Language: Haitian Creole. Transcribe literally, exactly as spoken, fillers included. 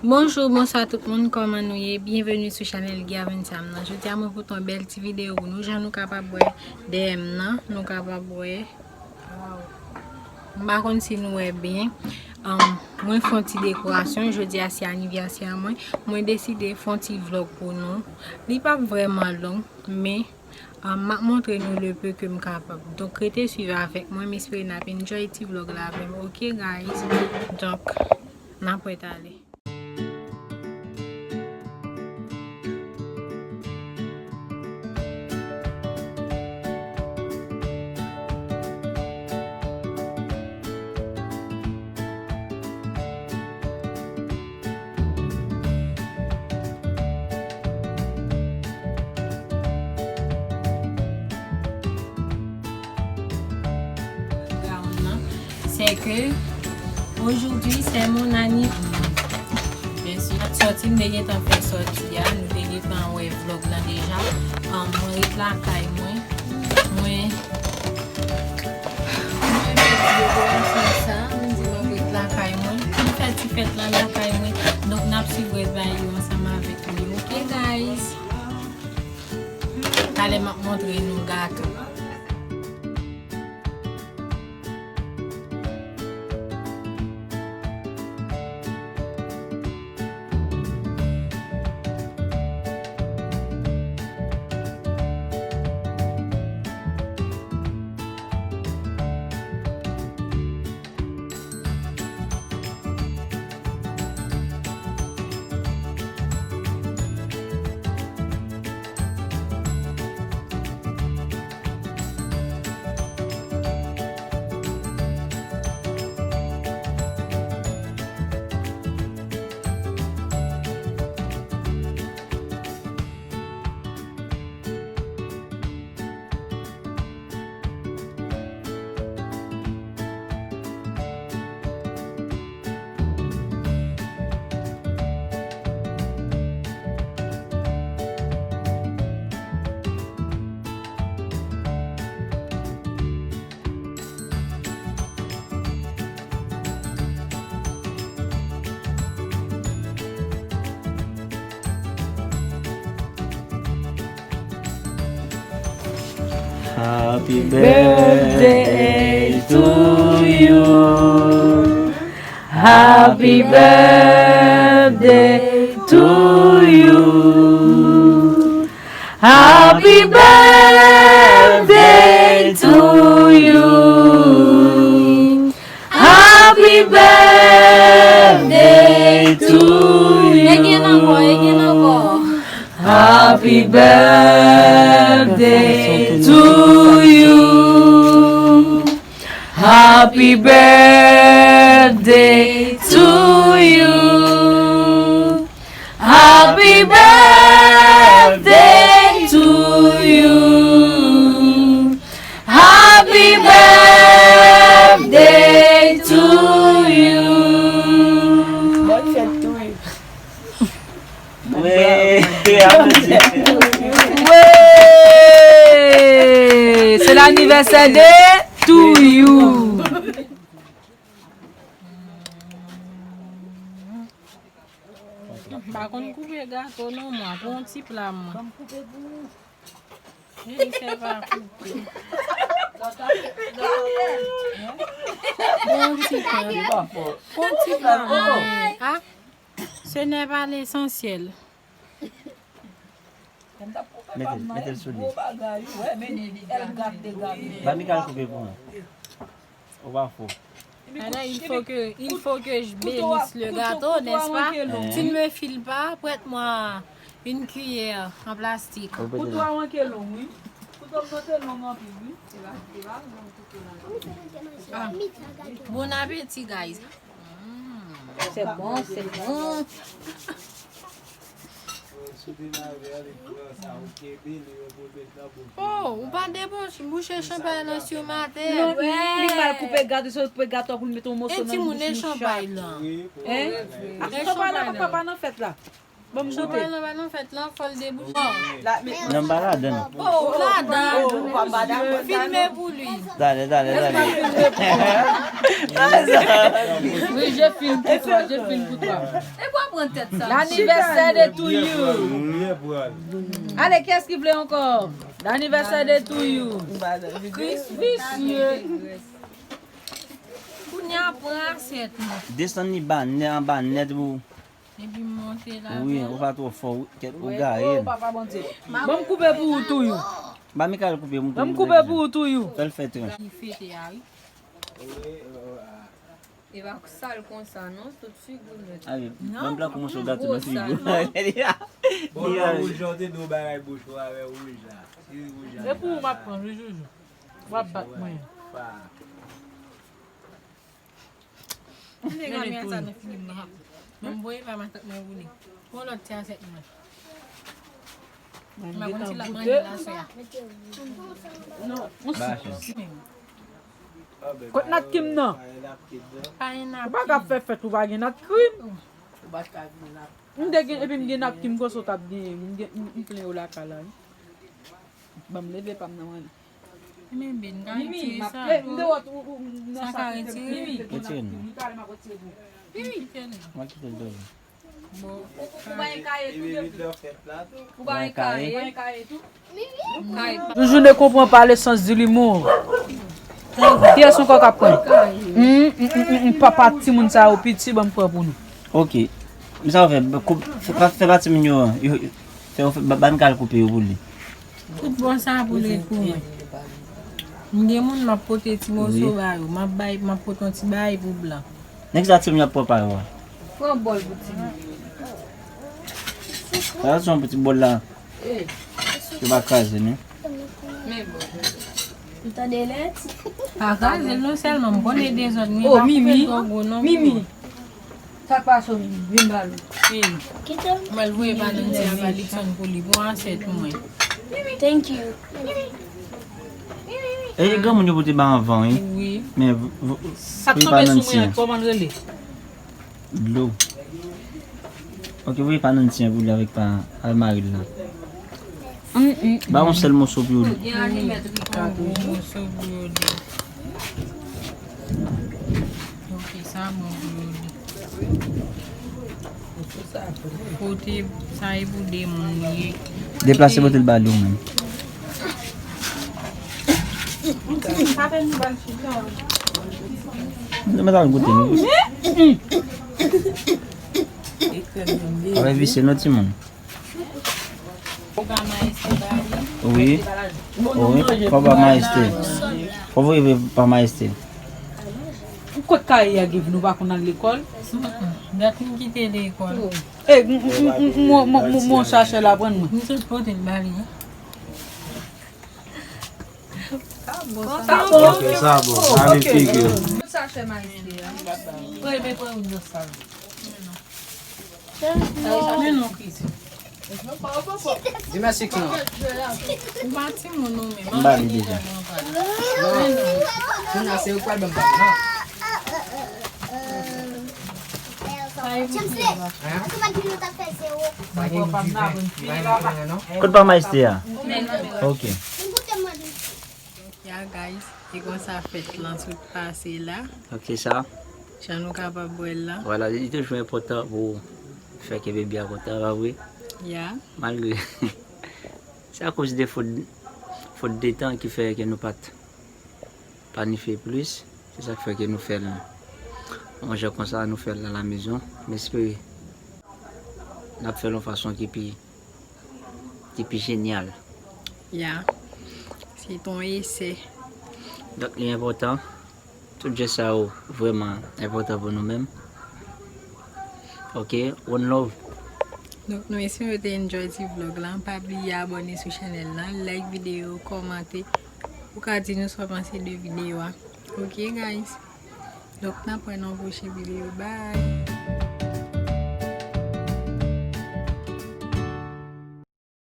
Bonjou, bonswa tout moun, kòman nou ye? Byenveni sou chanèl Guy Avensam nan. Jodi a mwen pote yon bèl ti videyo pou nou, jan nou kapab wè dèyè m nan, nou kapab wè. Waw. M pa konn si nou wè byen. Um, mwen fè yon ti dekorasyon, jodi a se anivèsè mwen. Mwen deside fè yon ti vlòg pou nou. Li p ap vrèman long, men Ah, m ap montre nou le peu ke m kapab. Donk, rete swiv avèk mwen. M espere n ap enjoy ti vlòg la avè m. Ok, guys? Donk, n ap prèt ale. Gown nan, c'est que aujourd'hui c'est mon anniv. Mèsi. Sòti m te gentan fè sòti a, nou te gentan wè vlòg lan deja. Ah, mwen ret lakay mwen. Mwen Mwen fè ti dekorasyon sa, m di mwen ret lakay mwen. M fè ti fèt lan lakay mwen. Donk, n ap swiv rès bagay yo ansanm avèk mwen. Ok, guys? Talè m ap montre nou gato. Happy birthday to you. Happy birthday to you. Happy birthday to you. Happy birthday to you. Again, ankò, again, ankò. Happy birthday to you. Happy birthday to you. Happy birthday to you. Happy birthday to you. Bonne fête to you. Wi, aplodi. Wi! Se lanivèsè de To You. M pa konn koupe gato non, mwen. Pran yon ti pla, mwen. Li se pa koupe. Pran yon ti pla. Pran yon ti pla, mwen. Ah, ce n'est pas l'essentiel. Mete, mete l sou li. Ba Mika koupe pou mwen. Ou pa fò. Maintenant, il faut que, il faut que je bénisse le gâteau, n'est-ce pas? Tu ne me files pas, prête-moi une cuillère en plastique. Ou pete. Kouto a manke long, wi. Kouto m nan te long anpil, wi. Se pa, se pa long kouto la. Ah. Bon appétit, guys. Mm. C'est bon, c'est bon. Oh, ou pa debouche, bouche chanpay lan sou maten. Non, li, li mal koupe gato, se koupe gato pou l mete yon moso nan bouch mouchak. E timoun, e chanpay lan. Hein? E chanpay lan, papa, pa nan fèt la. Ban m goute. Chopral nan pa nan fèt lan, fò l debouche. Non, m pa ladan. Oh, ladan. Filme pou li. Talè, talè, talè. Oui, je filme pour toi, je filme pour toi. E pou pran tèt sa. L'anniversaire de to you. Allez, qu'est-ce qui voulait encore? L'anniversaire de to you. Chris vicieux. Kounye a pran asyèt mwen. Desann li ba nèt anba nèt pou. Epi monte la. Wi, ou pa twò fò, ou kèt ou gaye. Ban m koupe pou ou tou you. Ba Mikael koupe mouton. Ban m koupe pou ou tou you. Fè l fè tren. Li fete a wi. E pa sal konsa non, tout figi mèt. Ayi, ban m pran koumanse w gate nan figi. Bon, wouj jan te do bagay bouch ou avè wouj la. Si wouj la. Se pou ou m ap pran wi joujou. W ap bat mwen. Pa. Mwen te ka mete sa nan figi m nan. Men m voye pa matant mwen woule. Pran lòt ti asyèt mwen. Mwen pa konn si l ap manje la sè a. Kot Nat Kim nan? Pa gen Ou pa ka fè fèt ou pa gen Nat Kim. Ou pa ka vin la. M te gen epi m gen Nat Kim konsa w t ap genyen. M gen m plen yo lakay la wi. Ban m leve pa m nan mwen. Men ben ka Mimi, retire m ap sa. m te wè ou nan Sa sa ka ki te retire. Mimi te pran Retire Nat non. Kim. Li pale m ap retire pou ou. Mimi kite l. Mwen kite l dòmi. Bon. Ou pa gen kaye tou Epi depi. vit lè fèt la tou. Ou pa gen Kaye. Ou pa gen kaye tou. Kay. Toujours ne comprend pas le sens de l'humour. Kiyès ankò k ap pran? Hum, hum, hum, hum, papa timoun sa yo piti ban m pran pou nou. Ok. Men sa w fè, koup, fè, fè, fè pa timoun yo, yo, fè, fè, ba, ba Mikael koupe yo pou li. Tout bon sa pou li pou mwen. M gen moun m ap pote ti moso ba yo. M ap bay, m ap pote yon ti bagay pou blan. Nan ki sa timoun yo ap pran pa yo a? Pran bòl pou timoun. Sa se yon piti bòl la. Yo pa kraze non. Men bon. Ou tande lèt? Pa kraze l non sèlman m konnen dezòd mwen. Oh, Pa Mimi. koupel gwo non. Mimi. Sa k pase w Mimi? Vin ba nou. Mwen l voye pa nan ti a ba Likson pou li. Bon asyèt mwen. Thank you. E granmoun yo pote ba anvan wi. Wi. Men v- v- Sa k wi, tonbe pa sou nan mwen an, ti. Kòman l rele? Dlo. Ok, voye pa nan ti an pou li avèk pa almari l la. Ba yon sèl moso pou yo. Gen alimèt wi kongo moso pou yo de. Ok, sa bon pou yo de. Pote sa e pou de moun li ye. Deplase pote l ba li ou menm. Mwen ta goute nou. Avè visye non timoun. Wi. Wi. Fò ba Maestè. Fò voye pa Maestè. Kot kaye a Give nou pa konn al lekòl? Dat m kite lekòl. E m- m- m- m- m- m- m- m- chache la pran mwen. M sot pote l ba li. Ok, sa bon. Sa vin figi. Sa chè Maestè a. Premye pran yon dòs sa. Men non Chris. Di mèsi Kina. Ou pa timoun ou menm. M ba li deja. Kina se ou k pral ban m bag nan. Sa e pou timoun. Pa gen di ven. Pa gen di ven non. Kot pa Maestè a? Ok. Ya guys, e konsa fèt lan sot pase la. Ok sa. Jan nou kapab wè l la. Vwala, li toujou enpòtan pou fè ke bebe a kontan, pa vre? Ya. Malgre se akoz de fot, fot de tan ki fè ke nou pa t planifye plis. Se sa k fè ke nou fè l yon jan konsa, nou fè l alamezon. M espere n ap fè l yon fason ki pi ki pi jenyal. Ya. Se t on esè. Donk li enpòtan. Tout jès sa yo vrèman enpòtan pou nou menm. Ok, one love. Donk nou espere w te enjoy ti vlog lan. Pa bliye abòne sou chanèl lan, like videyo, kòmante. Ou ka di nou sa w panse de videyo a. Ok guys. Donk n ap wè nan yon pwochen videyo. Bye.